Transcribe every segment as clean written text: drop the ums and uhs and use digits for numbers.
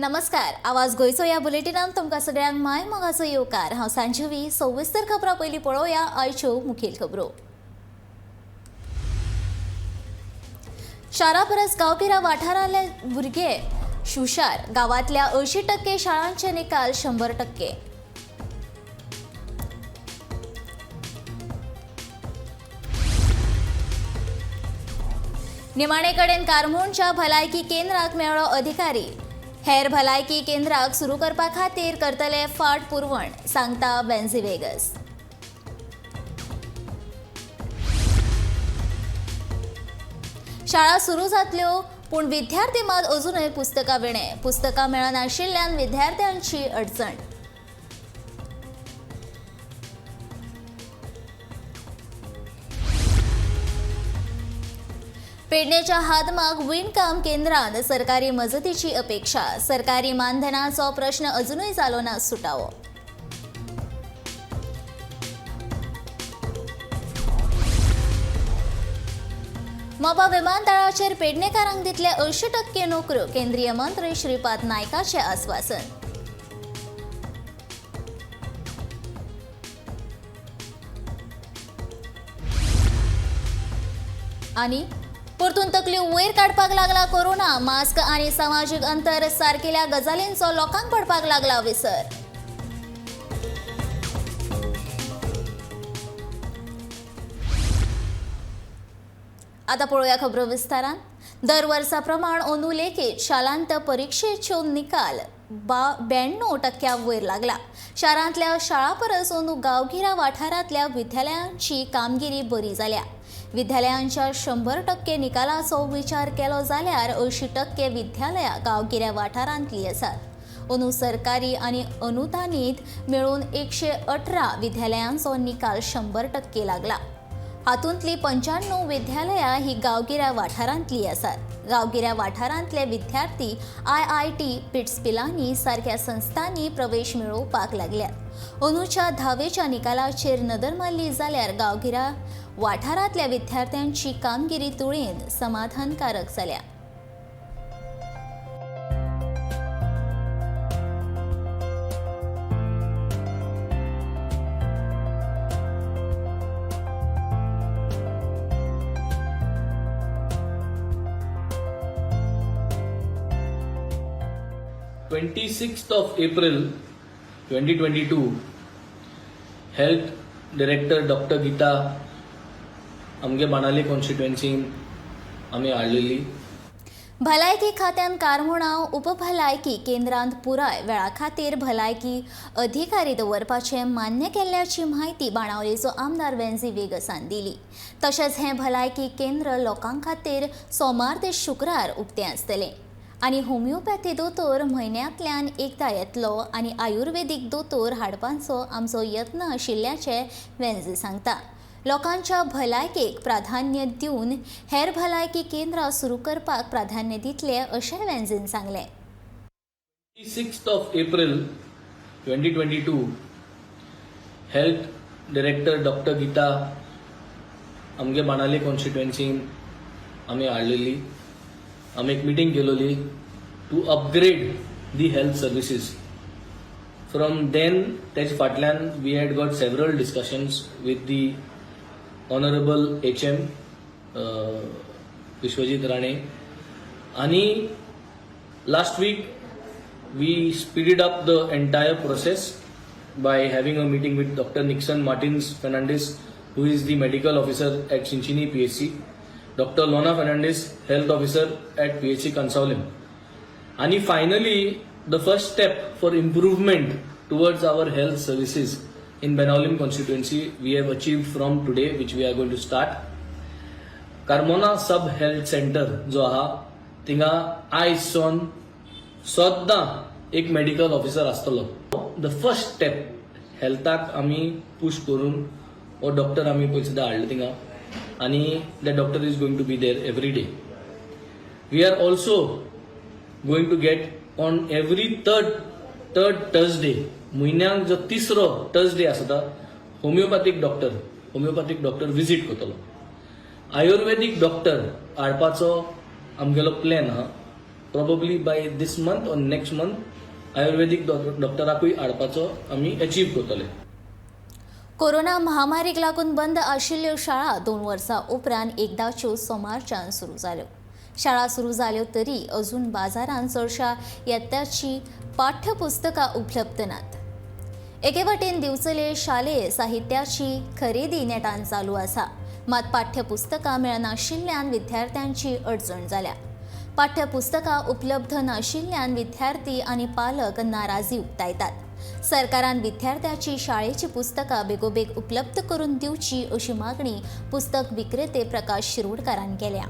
नमस्कार, आवाज गोंयचो ह्या बुलेटिनान तुमकां सगळ्यांक माय मोगाचो येवकार. हांव सांजवी. सविस्तर खबरां पयलीं पळोवया आयच्यो मुखेल खबरो. शारा परस गांवगिऱ्या वाठारांतले भुरगे हुशार. गांवांतल्या 80% शाळांचे निकाल 100%. निमाणे कडेन कारमोणच्या भलायकी केंद्राक मेळ्ळो अधिकारी. हेर भलायकी केंद्राक सुरू करपा खातीर करतले फाट पुरवण, सांगता वेन्झी वेगस. शाळा सुरू जातल्यो पूण विद्यार्थी मात अजूनय पुस्तकां विणे. पुस्तकां मेळनाशिल्ल्यान विद्यार्थ्यांची अडचण. पेडणेच्या हादमाग विणकाम केंद्रांत सरकारी मजतीची अपेक्षा. सरकारी मानधनाचो प्रश्न अजूनय जालो ना सुटावो. मोपा विमानतळाचेर पेडणेकारांक दितले 80% नोकऱ्यो, केंद्रीय मंत्री श्रीपाद नायकाचे आस्वासन. आनी परतून तकली वयर काडपाक लागला कोरोना. मास्क आनी सामाजीक अंतर सारकेल्या गजालींचो लोकांक पडपाक लागला विसर. आता पळोवया खबरो विस्तारान. दर वर्सा प्रमाण अंदू लेगीत शालांत परिक्षेच्यो निकाल 92% वयर लागला. शारांतल्या शाळा परस अंदू गांवगिऱ्या वाठारांतल्या विद्यालयांची कामगिरी बरी जाल्या. विद्यालयांच्या 100% निकालाचो विचार केलो जाल्यार 80% विद्यालयां गांवगिऱ्या वाठारांतली आसात. अंदू सरकारी आनी अनुदानीत मेळून 118 विद्यालयांचो निकाल 100% लागला. हातूंतली 95 विद्यालयां ही गांवगिऱ्या वाठारांतली आसात. गांवगिऱ्या वाठारांतले विद्यार्थी IIT, bits Pilani सारक्या संस्थांनी प्रवेश मेळोवपाक लागल्यात. अंदूच्या धावेच्या निकालाचेर नदर मारली जाल्यार गांवगिऱ्या वाठारांतल्या विद्यार्थ्यांची कामगिरी तुळेन समाधानकारक जाल्या. 26th of April 2022, Health Director Doctor Gita आमगे बाणावले कॉन्स्टिट्युएन्सीन आमी हाडलेली. भलायकी खात्यान कारमोणा उपभलायकी केंद्रांत पुराय वेळा खातीर भलायकी अधिकारी दवरपाचें मान्य केल्ल्याची म्हायती बाणावलेचो आमदार वेन्झी वेगसान दिली. तशेंच हें भलायकी केंद्र लोकां खातीर सोमार ते शुक्रार उक्तें आसतलें आनी होमिओपॅथी दोतोर म्हयन्यांतल्यान एकदां येतलो आनी आयुर्वेदीक दोतोर हाडपाचो आमचो यत्न आशिल्ल्याचें वेन्झी सांगता. लोकांच्या भलायकेक प्राधान्य दिवन हेर भलायकी केंद्रां सुरू करपाक प्राधान्य दितले अशें वेन्झीन सांगलें. 26th of April 2022, Health Director Doctor Gita आमगे बाणावले कॉन्स्टिट्युएन्सीन आमी हाडलेली. आमी एक meeting केलोली to upgrade the health services. From then तेज फाटल्यान we had got several discussions with the honourable HM Vishwajit Rane आणि last week we speeded up the entire process by having a meeting with Dr. Nixon Martins Fernandez, who is the medical officer at Chinchinim PHC, Dr. Lona Fernandez, health officer at PHC Cansaulim. And finally, the first step for improvement towards our health services in Benaulim constituency we have achieved from today, which we are going to start. Carmona sub health centre जो आहा थिंगा आयज सावन सद्दां एक medical officer आसतलो. The first step हेल्थाक आमी push करून हो डॉक्टर आमी पयलीं सुद्दां हाडलो थिंगा आनी the doctor is going to be there every day. We are also going to get on every third Thursday, म्हयन्याक जो तिसरो थर्सडे आसता, होमिओपॅथीक डॉक्टर विजीट करतलो. आयुर्वेदीक डॉक्टर हाडपाचो आमगेलो प्लॅन आहा. Probably by this month or next month Ayurvedic डॉक्टराकूय हाडपाचो आमी एचीव करतले. कोरोना महामारीक लागून बंद आशिल्ल्यो शाळा 2 वर्सां उपरांत एकदाच्यो सोमारच्यान सुरू जाल्यो. शाळा सुरू जाल्यो तरी अजून बाजारांत चडशा यत्त्याची पाठ्यपुस्तकां उपलब्ध नात. एके वटेन दिवचले शालेय साहित्याची खरेदी नेटान चालू आसा, मात पाठ्यपुस्तकां मेळनाशिल्ल्यान विद्यार्थ्यांची अडचण जाल्या. पाठ्यपुस्तकां उपलब्ध नाशिल्ल्यान विद्यार्थी आनी पालक नाराजी उक्तायतात. सरकारान विद्यार्थ्याची शाळेची पुस्तकां बेगोबेग उपलब्ध करून दिवची अशी मागणी पुस्तक विक्रेते प्रकाश शिरोडकारान केल्या.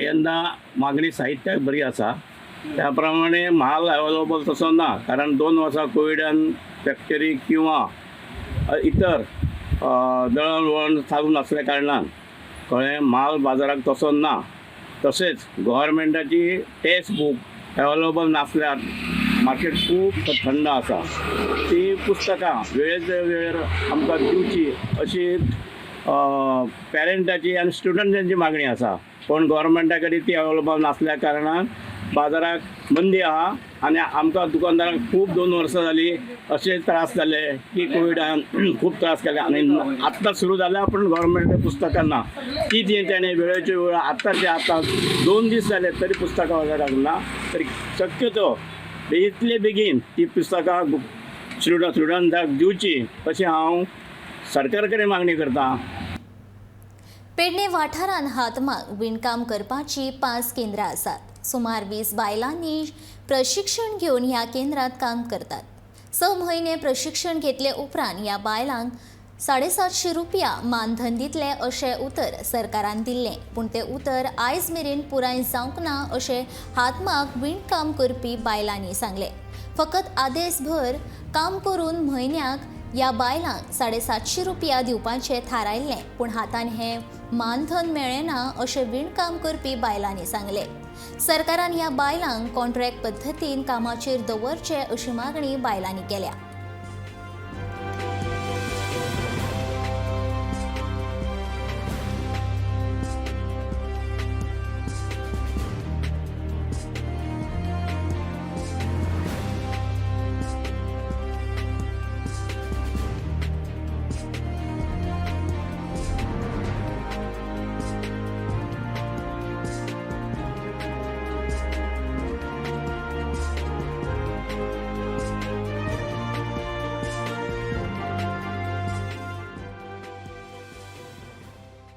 यंदा मागणी साहित्याक बरी आसा, त्या प्रमाणे म्हाल अवेलेबल तसो ना, कारण 2 वर्सां कोविडान फॅक्टरी किंवा इतर दळणवळण चालू नासल्या कारणान कळ्ळें म्हाल बाजाराक तसो ना. तशेंच गव्हर्मेंटाची टेक्स्ट बूक अवेलेबल नासल्यार मार्केट खूब थंड आसा. ती पुस्तकां वेळेच्या वेळेर आमकां दिवची अशी पॅरंटाची आनी स्टुडंटांची मागणी आसा, पूण गव्हर्मेंटा कडेन ती अवेलेबल नासल्या कारणान बाजाराक मंदी आहा आनी आमकां दुकानदारांक खूब 2 वर्सां जाली अशे त्रास जाले की कोविडान खूब त्रास केले आनी आत्तां सुरू जाल्या पूण गव्हर्मेंट पुस्तकां ना ती ती तेणें वेळेचे वेळ आत्तांचे आतां 2 दीस जाले तरी पुस्तकां बाजाराक ना. तरी शक्यतो इतले बेगीन ती पुस्तकां स्टुडंटाक दिवची अशें हांव सरकार कडेन मागणी करता. पेडणे वाठारांत हातमाग विणकाम करपाची 5 केंद्रां आसात. सुमार 20 बायलांनी प्रशिक्षण घेवन ह्या केंद्रांत काम करतात. 6 म्हयने प्रशिक्षण घेतले उपरांत ह्या बायलांक 750 रुपया मानधन दितले अशें उतर सरकारान दिल्लें, पूण तें उतर आयज मेरेन पुराय जावंक ना अशें हातमाग विणकाम करपी बायलांनी सांगलें. फकत आदेसभर काम करून म्हयन्याक ह्या बायलांक 750 रुपया दिवपाचें थारायल्लें, पूण हातान हें मानधन मेळ्ळें ना अशें विणकाम करपी बायलांनी सांगलें. सरकारान ह्या बायलांक कॉन्ट्रॅक्ट पद्दतीन कामाचेर दवरचें अशी मागणी बायलांनी केल्या.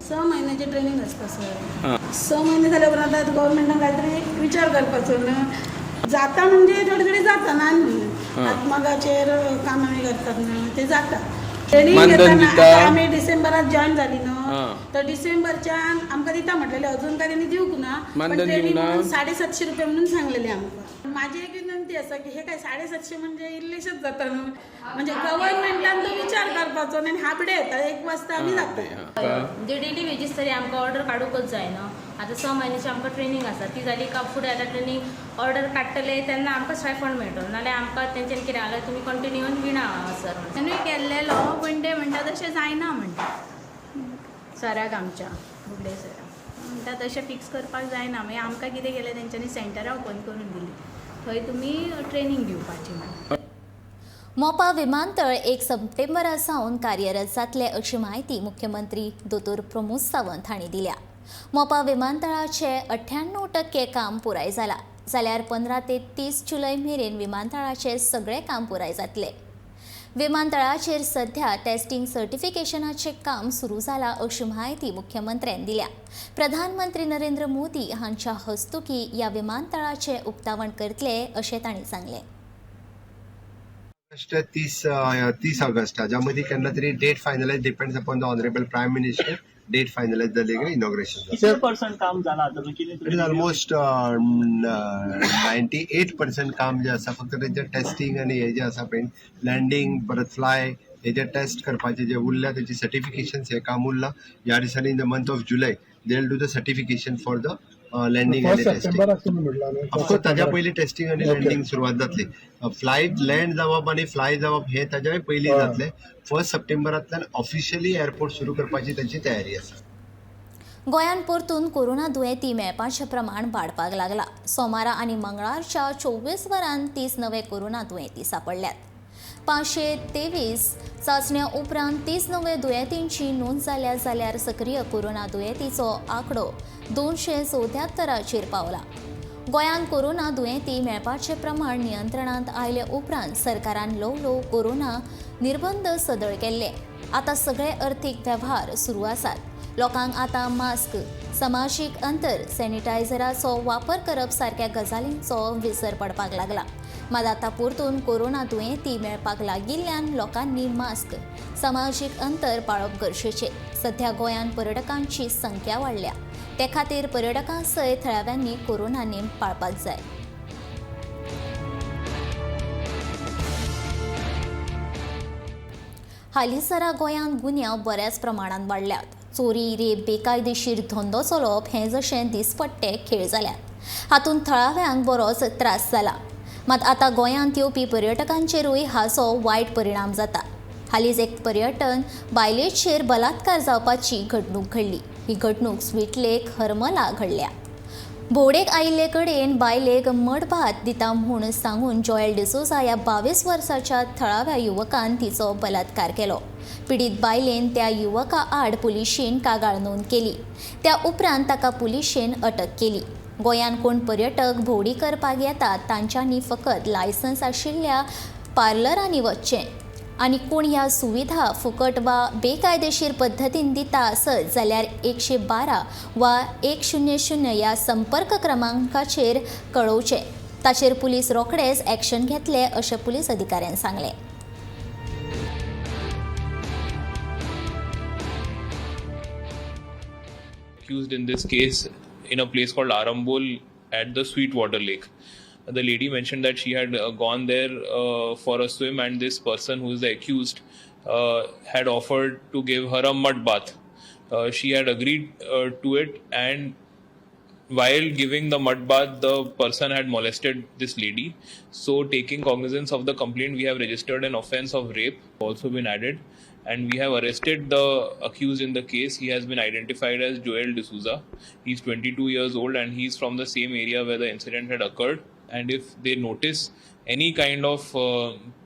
स महिन्याचे ट्रेनिंग आसता सर. 6 महिने झाल्या उपरांत आतां गव्हर्मेंटान काय तरी विचार करपाचो न्हू. जाता म्हणजे थोडे थोडे जाता ना न्हू, हातमागाचेर काम आमी करतात न्हू ते जाता. ट्रेनिंग मानधन घेतना दिता. आतां आमी डिसेंबरात जॉईन जाली न्हू, हां. तर डिसेंबरच्यान आमकां दिता म्हटलेलें, अजून काय तेणी दिवंक ना. पण मानधन दिवंक ट्रेनिंग ना. म्हणून 750 रुपये म्हणून सांगलेले आमकां. माझी एक विनंती आसा की हे काय 750 म्हणजे इल्लेशेच जाता न्हू, म्हणजे गव्हर्मेंटान तो विचार करपाचो आनी हाफ डे येता 1 वाजता आमी जाता. म्हणजे डेली वेजीस तरी आमकां ऑर्डर काडूंकच जाय न्हू. आतां 6 म्हयन्याची आमकां ट्रेनींग आसा, ती जाली काय फुडें आतां ट्रेनींग ऑर्डर काडटले तेन्ना आमकां स्टायफंड मेळटलो, नाल्यार आमकां तेंच्यानी कितें जाल्यार तुमी कंटिन्यून विणा हांगासर म्हणून. ताणूय केल्लेलो पण ते म्हणटा तशें जायना म्हणटा सराक, आमच्या बुगडे सराक म्हणटा तशें फिक्स करपाक जायना. मागीर आमकां कितें केलें तेंच्यांनी सेंटरां ओपन करून दिली, थंय तुमी ट्रेनींग दिवपाची म्हणून. मोपा विमानतळ 1 सप्टेंबरा सावन कार्यरत जातले अशी म्हायती मुख्यमंत्री दोतोर प्रमोद सावंत हांणी दिल्या. मोपा विमानतळाचे 98% काम पुराय जाला, जाल्यार 15 ते 30 जुलय मेरेन विमानतळाचे सगळे काम पुराय जातले. विमानतळाचेर सध्या टेस्टिंग सर्टिफिकेशनाचे काम सुरू जाला अशी म्हायती मुख्यमंत्र्यान दिल्या. प्रधानमंत्री नरेंद्र मोदी हांच्या हस्तुकी ह्या विमानतळाचे उक्तावण करतले अशें तांणी सांगलें. ऑगस्ट 30 ऑगस्ट हाज्या मदीं केन्ना तरी date finalise, depends upon the honourable prime minister, date finalise जाली की इनॉग्रेशन. कितले पर्संट काम जाला आतां कितें? It is almost 98% काम जें आसा, फक्त तेंचें टेस्टिंग आनी हें जें आसा पळय लँडींग परत फ्लाय हेजे टेस्ट करपाचें जें उरलां तेजें सर्टिफिकेशन्स हें काम उरलां. ह्या दिसांनी in the month of July they will do the certification for the landing आनी टेस्टिंग. ऑफकोर्स ताज्या पयलीं टेस्टिंग आनी लँडींग सुरवात जातली. फ्लायट लँड जावप आनी फ्लाय जावप हे ताज्याय पयलीं जातलें. 1 सप्टेंबरांतल्यान ऑफिशियली एअरपोर्ट सुरू करपाची तांची तयारी आसा. गोंयांत परतून कोरोना दुयेंती मेळपाचें प्रमाण वाडपाक लागला. सोमारा आनी मंगळारच्या 24 वरांत 30 नवे कोरोना दुयेंती सांपडल्यात. 523 चांचण्या उपरांत 30 नवे दुयेंतींची नोंद जाल्या, जाल्यार सक्रीय कोरोना दुयेंतीचो आंकडो 274 पावला. गोंयांत कोरोना दुयेंती मेळपाचें प्रमाण नियंत्रणांत आयले उपरांत सरकारान ल्हव ल्हव कोरोना निर्बंध सदळ केल्ले. आतां सगळे अर्थीक वेव्हार सुरू आसात. लोकांक आतां मास्क, समाजीक अंतर, सॅनिटायझराचो वापर करप सारक्या गजालींचो विसर पडपाक लागला. मात आतां परतून कोरोना दुयेंती मेळपाक लागिल्ल्यान लोकांनी मास्क, समाजीक अंतर पाळप गरजेचें. सध्या गोंयांत पर्यटकांची संख्या वाडल्या, ते खातीर पर्यटकां सयत थळाव्यांनी कोरोना नेम पाळपाक जाय. हालींसरा गोंयांत गुन्यांव बऱ्याच प्रमाणांत वाडल्यात. चोरी, रेप, बेकायदेशीर धंदो चलोवप हे जशें दिसपट्टे खेळ जाल्यात. हातूंत थळाव्यांक बरोच त्रास जाला. मात आतां गोंयांत येवपी पर्यटकांचेरूय हाचो वायट परिणाम जाता. हालींच एक पर्यटन बायलेचेर बलात्कार जावपाची घडणूक घडली. ही घडणूक स्वीट लेक हरमला घडल्या. भोंवडेक आयिल्ले कडेन बायलेक मडभात दिता म्हूण सांगून जॉयल डिसोजा ह्या 22 वर्साच्या थळाव्या युवकान तिचो बलात्कार केलो. पिडीत बायलेन त्या युवका आड पुलिशेन कागाळ नोंद केली. त्या उपरांत ताका पुलिशेन अटक केली. गोंयांत कोण पर्यटक भोंवडी करपाक येतात तांच्यांनी फकत लायसन्स आशिल्ल्या पार्लरांनी वचचें आनी कोण ह्या सुविधा फुकट वा बेकायदेशीर पद्दतीन दिता आसत जाल्यार 112 वा 100 ह्या संपर्क क्रमांकाचेर कळोवचें. ताचेर पुलीस रोखडेच एक्शन घेतले अशें पुलीस अधिकाऱ्यान सांगलें. Accused in this case in a place called Arambol at the Sweetwater Lake. The lady mentioned that she had gone there for a swim, and this person who is the accused had offered to give her a mud bath. She had agreed to it, and while giving the mud bath, the person had molested this lady. So, taking cognizance of the complaint, we have registered an offense of rape, also been added, and we have arrested the accused in the case. He has been identified as Joel D'Souza. He's 22 years old and he's from the same area where the incident had occurred. And if they notice any kind of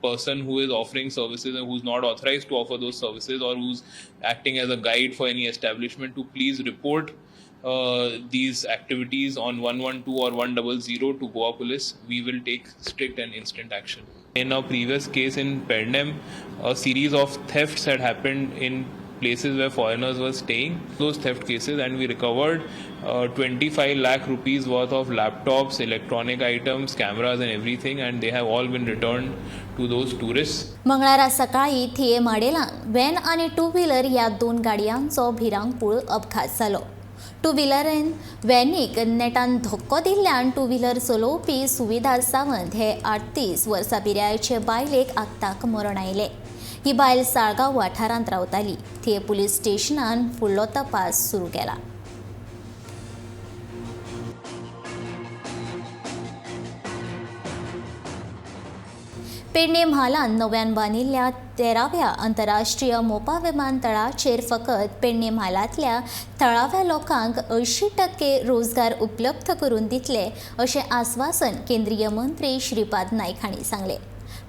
person who is offering services and who's not authorized to offer those services or who's acting as a guide for any establishment, to please report these activities on 112 or 100 to Goa Police. We will take strict and instant action. In a previous case in Pernem, a series of thefts had happened in places where foreigners were staying. Those theft cases, and we recovered 25 lakh rupees worth of laptops, electronic items, cameras and everything, and they have all been returned to those tourists. मंगळारा सकाळी थिये माडेलान van आनी two wheeler ह्या 2 गाडयांचो भिरांकूळ अपघात जालो. Two व्हिलरान व्हॅनीक नेटान धक्को दिल्ल्यान टू व्हिलर चलोवपी सुविधा सावंत हे 38 वर्सां पिरायेचे बायलेक आक्ताक मरण आयलें. ही बायल साळगांव वाठारांत रावताली. थिये पुलीस स्टेशनान फुडलो तपास सुरू केला. पेडणे म्हालान नव्यान बांदिल्ल्या 13व्या आंतरराष्ट्रीय मोपा विमानतळाचेर फकत पेडणे म्हालांतल्या थळाव्या लोकांक 80% रोजगार उपलब्ध करून दितले अशें आस्वासन केंद्रीय मंत्री श्रीपाद नायक हांणी सांगलें.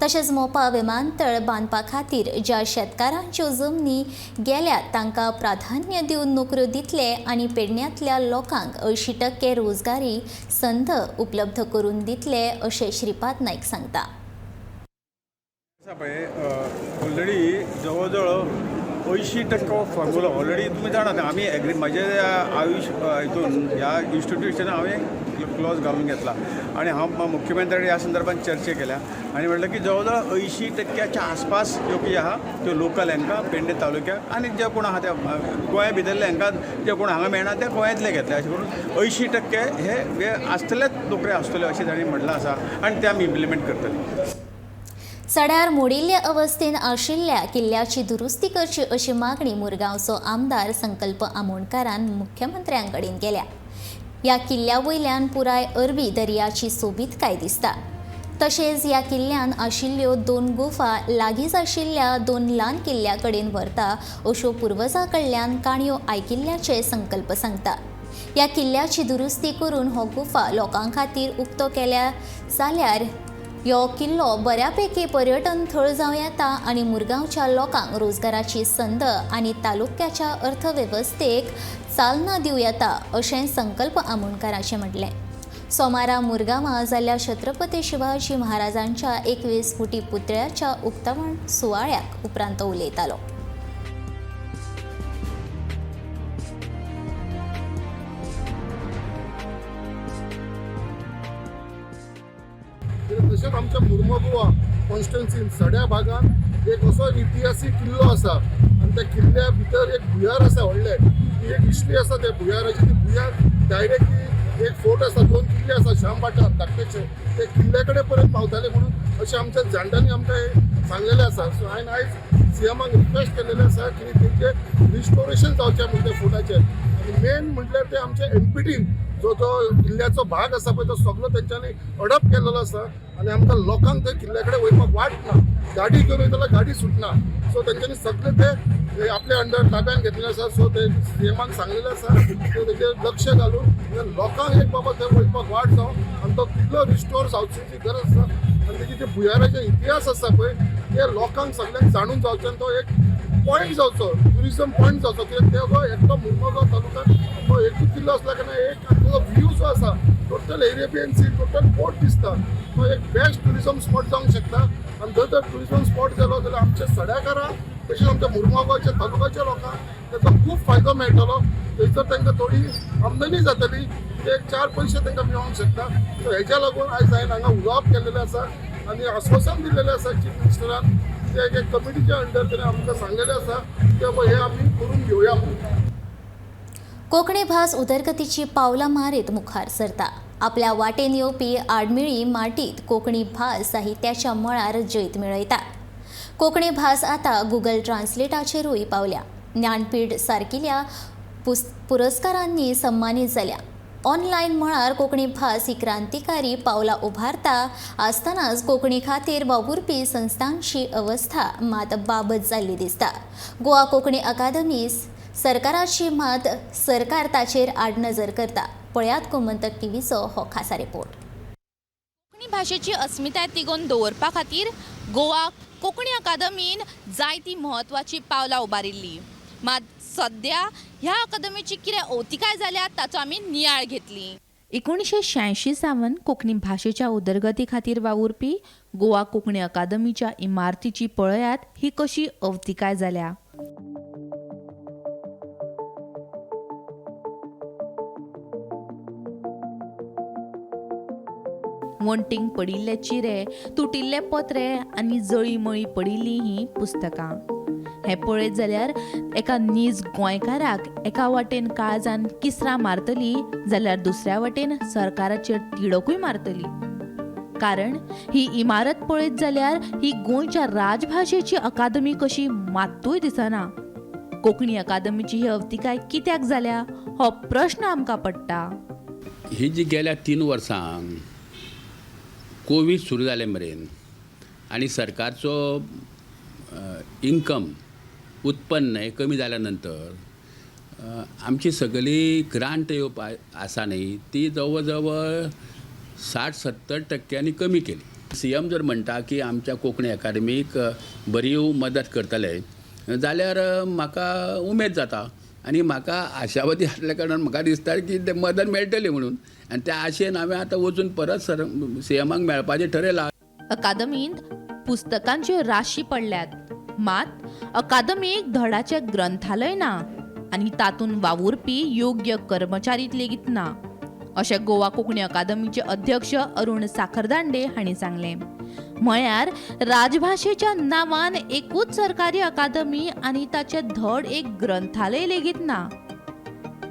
तशेंच मोपा विमानतळ बांदपा खातीर ज्या शेतकारांच्यो जमनी गेल्यात तांकां प्राधान्य दिवन नोकऱ्यो दितले आनी पेडण्यांतल्या लोकांक 80% रोजगारी संद उपलब्ध करून दितले अशें श्रीपाद नायक सांगता. पळय ऑलरेडी जवळ जवळ 80% फॉर्मुला ऑलरेडी तुमी जाणात. आमी एग्री म्हजे आयुश हितून ह्या इन्स्टिट्युशनान हांवें क्लॉज घालून घेतला आनी हांव मुख्यमंत्र्या ह्या संदर्भात चर्चा केल्या आनी म्हटलें की जवळ जवळ 80%च्या आसपास ज्यो कितें आहा त्यो लोकल हांकां पेडणे तालुक्याक आनी जे कोण आहा त्या गोंया भितरले हांकां जे कोण हांगा मेळना ते गोंयांतले घेतले, अशें करून 80% हे आसतलेच नोकऱ्यो आसतल्यो अशें तांणी म्हणलां आसा आनी ते आमी इम्प्लिमेंट करतले. सड्यार मोडिल्ले अवस्थेन आशिल्ल्या किल्ल्याची दुरुस्ती करची अशी मागणी मुरगांवचो आमदार संकल्प आमोणकारान मुख्यमंत्र्यांकडेन केल्या. ह्या किल्ल्या वयल्यान पुराय अरबी दर्याची सोबीतकाय दिसता. तशेंच ह्या किल्ल्यान आशिल्ल्यो दोन गुफा लागींच आशिल्ल्या दोन ल्हान किल्ल्या कडेन व्हरता अश्यो पुर्वजां कडल्यान काणयो आयकिल्ल्याचे संकल्प सांगता. ह्या किल्ल्याची दुरुस्ती करून हो गुफा लोकां खातीर उक्तो केल्या जाल्यार हो किल्लो बऱ्यापैकी पर्यटन थळ जावं येता आनी मुरगांवच्या लोकांक रोजगाराची संद आनी तालुक्याच्या अर्थवेवस्थेक चालना दिवं येता अशें संकल्प आमोणकाराचें म्हणलें. सोमारा मुरगांवां जाल्ल्या छत्रपती शिवाजी महाराजांच्या 21 फुटी पुतळ्याच्या उक्तावण सुवाळ्याक उपरांत तो उलयतालो. तशेंच आमच्या मुर्मगोवा कॉन्स्टिट्युएन्सीन सड्या भागान एक असो इतिहासीक किल्लो आसा आनी त्या किल्ल्या भितर एक भुंयार आसा व्हडलें, ती एक हिस्ट्री आसा त्या भुंयाराची. ती भुंयार डायरेक्टली एक फोर्ट आसा, दोन किल्ले आसा श्यामभाटात धाकटेचे, ते किल्ल्या कडेन परत पावताले म्हणून अशें आमच्या जाणट्यांनी आमकां हें सांगलेलें आसा. सो हांवें आयज सीएमाक रिक्वेस्ट केलेलें आसा की तेजें रिस्टोरेशन जावचें म्हूण त्या फोर्टाचें. आनी मेन म्हटल्यार ते आमच्या एनपीटीन जो तो किल्ल्याचो भाग आसा पळय तो सगळो तेंच्यांनी अडप केलेलो आसा आनी आमकां लोकांक थंय किल्ल्या कडेन वयपाक वाट ना, गाडी घेवन वयता जाल्यार गाडी सुटना. सो तेंच्यांनी सगळें ते आपल्या अंडर ताब्यान घेतलेलें आसा. सो ते सीएमाक सांगलेलें आसा ते तेजेर लक्ष घालून लोकांक एक बाबा थंय वयपाक वाट जावं आनी तो किल्लो रिस्टोर जावची जी गरज आसा आनी तेजी जे भुंयाराचे इतिहास आसा पळय ते लोकांक सगळ्यांक जाणून जावचें आनी तो एक पॉयंट जावचो, ट्युरिजम पॉयंट जावचो. कित्याक ते एकटो मुर्मगांव तालुक्यात तो एकूच किल्लो आसल्या कारणान एक ताजो व्यू जो आसा total Arabian sea, total port दिसता, तो एक बेस्ट ट्युरिजम स्पॉट जावंक शकता. आनी जर तर ट्युरिजम स्पॉट जालो जाल्यार आमच्या सड्याकारांक तशेंच आमच्या मुर्मगांवच्या तालुक्याच्या लोकांक ताचो खूब फायदो मेळटलो. थंयसर तांकां थोडी आमदनी जातली, ते एक चार पयशे तांकां मेळोंक शकता. सो हेज्या लागून आयज हांवें हांगा उलोवप केलेलें आसा आनी आस्वासन दिलेलें आसा चीफ मिनिस्टरान, ते एक कमिटीच्या अंडर ताणें आमकां सांगलेलें आसा की बाबा हें आमी करून घेवया म्हणून. कोंकणी भास उदरगतीची पावलां मारीत मुखार सरता. आपल्या वाटेन येवपी आडमेळी माटीत कोंकणी भास साहित्याच्या मळार जैत मेळयता. कोंकणी भास आतां गुगल ट्रान्सलेटाचेरूय पावल्या. ज्ञानपीठ सारकिल्या पुरस्कारांनी सन्मानीत जाल्या. ऑनलायन मळार कोंकणी भास ही क्रांतिकारी पावलां उबारता आसतनाच कोंकणी खातीर वावुरपी संस्थांची अवस्था मात बाबत जाल्ली दिसता. गोवा कोंकणी अकादमी सरकाराची मात सरकार ताचेर आडनजर करता. पळयात गोमंतक टीव्हीचो हो खासा रिपोर्ट. कोंकणी भाशेची अस्मिताय तिगोवन दवरपा खातीर गोवा कोंकणी अकादमीन जायती म्हत्वाची पावलां उबारिल्ली, मात सद्या ह्या अकादमीची कितें अवतिकाय जाल्या ताचो आमी नियाळ घेतली. 1986 सावन कोंकणी भाशेच्या उदरगती खातीर वावुरपी गोवा कोंकणी अकादमीच्या इमारतीची पळयात ही कशी अवतिकाय जाल्या. वण्टींक पडिल्ले चिरे, तुटिल्ले पत्रे आनी जळीमळी पडिल्लीं हीं पुस्तकां. हें पळयत जाल्यार एका नीज गोंयकाराक एका वाटेन काळजान किसरां मारतली जाल्यार दुसऱ्या वाटेन सरकाराचेर तिडकूय मारतली. कारण ही इमारत पळयत जाल्यार ही गोंयच्या राजभाशेची अकादमी कशी मात्तूय दिसना. कोंकणी अकादमीची ही अवतिकाय कित्याक जाल्या हो प्रश्न आमकां पडटा. ही जी गेल्या 3 वर्सां कोवीड सुरू जाले मेरेन आनी सरकारचो इन्कम उत्पन्न हें कमी जाल्या नंतर आमची सगळी ग्रांट येवपा आसा न्ही ती जवळ जवळ 60-70% कमी केली. सी एम जर म्हणटा की आमच्या कोंकणी अकादमीक बरी मदत करतले जाल्यार म्हाका उमेद जाता आनी म्हाका आशावादी आसल्या कारणान म्हाका दिसता की ते मदत मेळटली म्हणून, आनी त्या आशेन हांवें आतां वचून परत सर सी एमाक मेळपाचें ठरयलां. अकादमींत पुस्तकांच्यो राशी पडल्यात, मात अकादमीक धडाचें ग्रंथालय ना आनी तातूंत वावुरपी योग्य कर्मचारी लेगीत ना अशें गोवा कोंकणी अकादमीचे अध्यक्ष अरुण साखरदांडे हांणी सांगलें. म्हळ्यार राजभाशेच्या नांवान एकूच सरकारी अकादमी आनी ताचें धड एक ग्रंथालय लेगीत ना.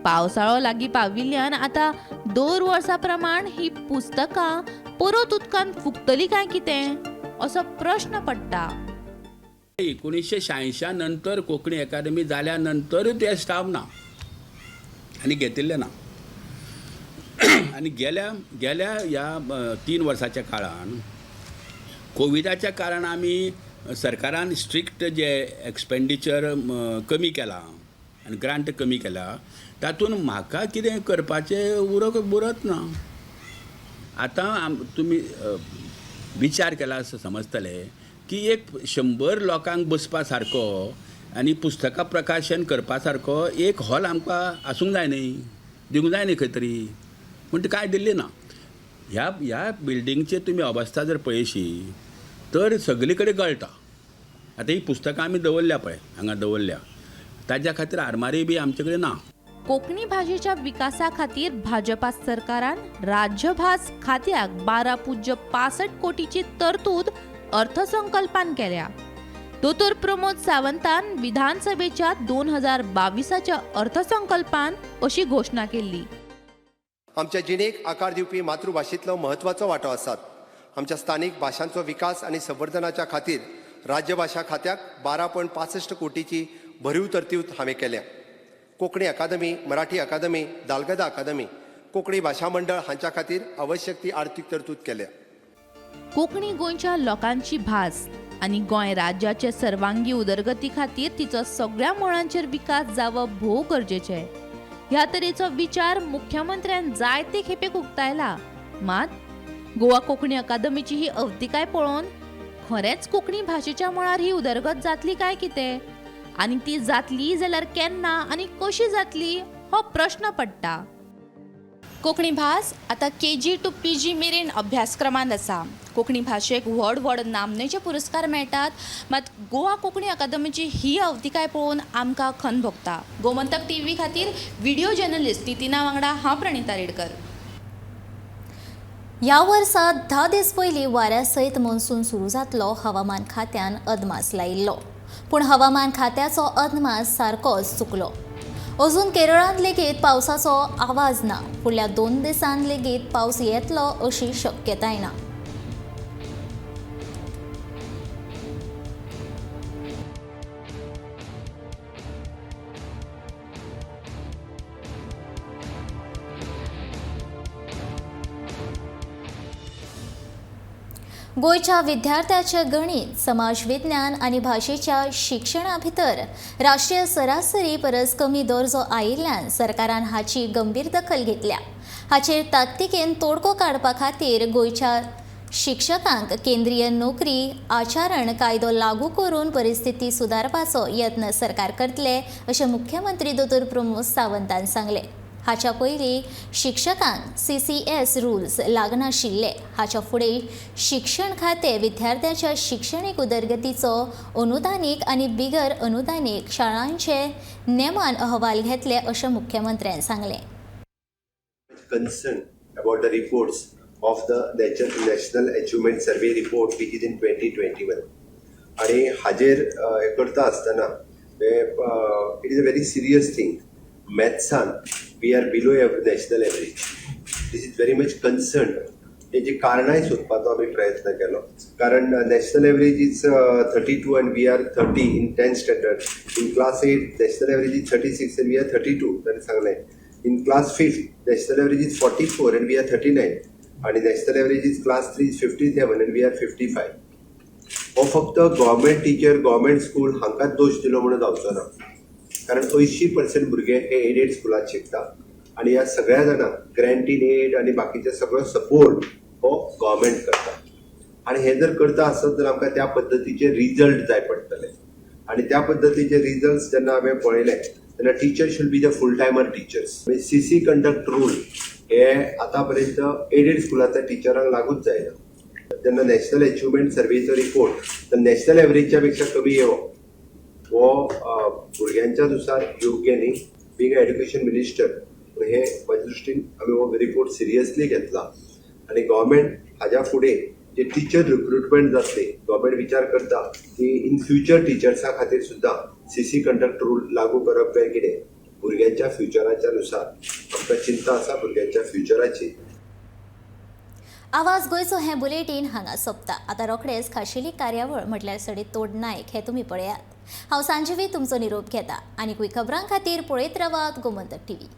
पावसाळो लागीं पाविल्ल्यान आतां दर वर्सा प्रमाण ही पुस्तकां परत उदकांत फुकतली काय कितें असो प्रश्न पडटा. 1986 नंतर कोंकणी अकादमी जाल्या नंतरूय ते स्टाफ ना आनी घेतिल्ले ना. आनी गेल्या गेल्या ह्या 3 वर्साच्या काळान कोविडाच्या कारण आमी सरकारान स्ट्रिक्ट जे एक्सपेंडिचर कमी केलां आनी ग्रांट कमी केला, तातूंत म्हाका कितें करपाचें उरत ना. आतां तुमी विचार केला असो समजतले की एक 100 लोकांक बसपा सारको आनी पुस्तकां प्रकाशन करपा सारको एक हॉल आमकां आसूंक जाय न्ही, दिवंक जाय न्ही खंय तरी, पूण कांय दिल्ली ना. ह्या ह्या बिल्डींगची तुमी अवस्था जर पळयशी तर सगळी कडेन गळटा. आतां ही पुस्तकां आमी दवरल्या पळय हांगा दवरल्या, ताज्या खातीर आरमारी बी आमचे कडेन ना. कोंकणी भाशेच्या विकासा खातीर भाजपा सरकारान राज्यभास खात्याक 12.65 कोटीची तरतूद अर्थसंकल्पान केल्या. दोतोर प्रमोद सावंतान विधानसभेच्या 2022च्या अर्थसंकल्पान अशी घोशणा केल्ली. आमच्या जिणेक आकार दिवपी मातृभाशेंतलो म्हत्वाचो वांटो आसात. आमच्या स्थानीक भाशांचो विकास आनी संवर्धनाच्या खातीर राज्यभाशा खात्याक 12.65 कोटीची भरीव तरतूद हांवें केल्या. कोंकणी अकादमी, मराठी अकादमी, दालगदा अकादमी, कोंकणी भाशा मंडळ हांच्या खातीर आवश्यक ती आर्थीक तरतूद केल्या. कोंकणी गोंयच्या लोकांची भास आनी गोंय राज्याचे सर्वांगी उदरगती खातीर तिचो सगळ्या मळांचेर विकास जावप भोव गरजेचें. ह्या तरेचो विचार मुख्यमंत्र्यान जायते खेपेक उक्तायला. मात गोवा कोंकणी अकादमीची ही अवतिकाय पळोवन खरेंच कोंकणी भाशेच्या मळार ही उदरगत जातली काय कितें, आनी ती जातली जाल्यार केन्ना आनी कशी जातली हो प्रश्न पडटा. कोंकणी भास आतां KG to PG मेरेन अभ्यासक्रमांत आसा. कोंकणी भाशेक व्हड व्हड नामनेचे पुरस्कार मेळटात, मात गोवा कोंकणी अकादमीची ही अवतिकाय पळोवन आमकां खंत भोगता. गोमंतक टीव्ही खातीर व्हिडिओ जर्नलिस्ट नितिना वांगडा हांव प्रणिता रेडकर. ह्या वर्सा 10 दीस पयलीं वाऱ्या सयत मॉन्सून सुरू जातलो हवामान खात्यान अदमास लायिल्लो, पूण हवामान खात्याचो अदमास सारकोच चुकलो. अजून केरळांत लेगीत पावसाचो आवाज ना. फुडल्या 2 दिसांत लेगीत पावस येतलो अशी शक्यताय ना. गोंयच्या विद्यार्थ्याचे गणित, समाजविज्ञान आनी भाशेच्या शिक्षणा भितर राष्ट्रीय सरासरी परस कमी दर्जो आयिल्ल्यान सरकारान हाची गंभीर दखल घेतल्या. हाचेर ताकतिकेन तोडगो काडपा खातीर गोंयच्या शिक्षकांक केंद्रीय नोकरी आचरण कायदो लागू करून परिस्थिती सुदारपाचो यत्न सरकार करतले अशें मुख्यमंत्री दोतोर प्रमोद सावंतान सांगलें. हाच्या पयलीं शिक्षकांक CCS rules लागनाशिल्ले. हाच्या फुडें शिक्षण खातें विद्यार्थ्यांच्या शिक्षणीक उदरगतीचो अनुदानीक आनी बिगर अनुदानीक शाळांचे नेमान अहवाल घेतले अशें मुख्यमंत्र्यान सांगलें. Concern about the reports of the National Achievement Survey report which is in 2021 आनी हाजेर हें करता आसतना it is a very serious thing. मॅथ्सान we are below national average. This is very much concern. तेजी कारणांय सोदपाचो आमी प्रयत्न केलो, कारण national average is 32 and we are 30 in 10th standard. In class 8 national average is 36 and we are 32 ताणें सांगलें. In class 5th national average is 44 and we are 39 आनी national average is class 3 is 57 and we are 55. हो फक्त government teacher, government school हांकांच दोश दिलो म्हणून जावचो ना, कारण 80% भुरगे हे एडेड स्कुलांत शिकता आनी ह्या सगळ्या जाणांक ग्रँट इन एड आनी बाकीचे सगळो सपोर्ट हो गव्हर्मेंट करता. आनी हे जर करता आसत तर आमकां त्या पद्दतीचे रिजल्ट जाय पडटले आनी त्या पद्दतीचे रिजल्ट जेन्ना हांवें पळयले तेन्ना teacher should be the full timer teachers. CC conduct rule हे आतां पर्यंत एडेड स्कुलांतल्या टिचरांक लागूच जायना. जेन्ना नॅशनल अचिव्हमेंट सर्वेचो रिपोर्ट तर नॅशनल एवरेजच्या पेक्षा कमी येवप हो भुरग्यांच्या नुसार योग्य न्ही. बींग एड्युकेशन मिनिस्टर हे म्हज्या दृश्टीन आमी हो रिपोर्ट सिरियसली घेतला आनी गव्हर्मेंट हाज्या फुडें जे टिचर रिक्रुटमेंट जातली गव्हर्मेंट विचार करता की इन फ्युचर टिचर्सां खातीर सुद्दां CC conduct rule लागू करप काय कितें, भुरग्यांच्या फ्युचराच्या नुसार आमकां चिंता आसा भुरग्यांच्या फ्युचराची. आवाज गोंयचो हें बुलेटीन हांगा सोंपता. आतां रोखडेच खाशेली कार्यावळ म्हटल्यार सडे तोड नायक हें तुमी पळयात. हांव सांजवी तुमचो निरोप घेता आनी खबरां खातीर पळयत रावात गोमंतक टीव्ही.